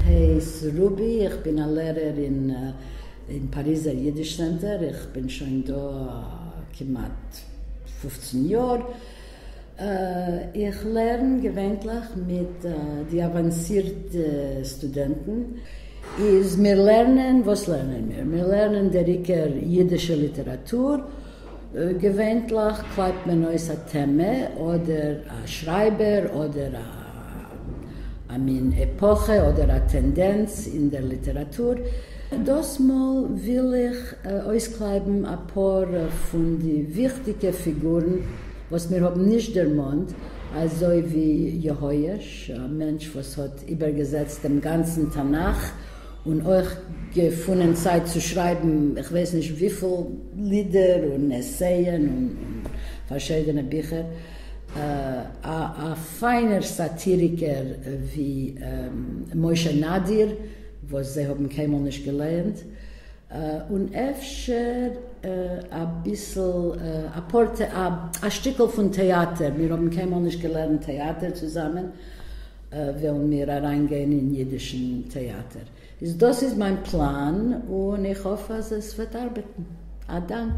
הייס רובי, איך בין א לערער אין אין פאריזער אידיש צענטער, איך בין שוין דא כמעט 15 יאר. איך לערן געווענטליך מיט די אוואנסירטע סטודענטן. איז מיר לערנען, וואס לערנען מיר? מיר לערנען דער עיקר אידישע ליטעראטור. געווענטליך קלייבט מען אויס א טעמע, אדער א שרייבער, אדער א מין עפאכע, אדער א טענדענץ אין דער ליטעראטור. דאס מאל וויל איך אויסקלייבן אפאר פון די וויכטיגע פיגורן וואס מיר האבן נישט דערמאנט, אזוי ווי יהואש, א מענטש וואס האט איבערגעזעצט דעם גאנצן תנך, און אויך געפונען צייט צו שרייבן איך ווייס נישט וויפיל לידער און עסייען און פארשידענע ביכער. א פיינער סאטיריקער ווי משה נאדיר וואס זיי האבן קיינמאל נישט געלייענט. און אפשר אביסל אפאר א שטיקל פון טעאטער, מיר האבן קיינמאל נישט געלערנט טעאטער צוזאמען, וועלן מיר אריינגיין אין אידישן טעאטער. איז דאס איז מיין פלאן און איך האף אז עס וועט ארבעטן. א דאנק.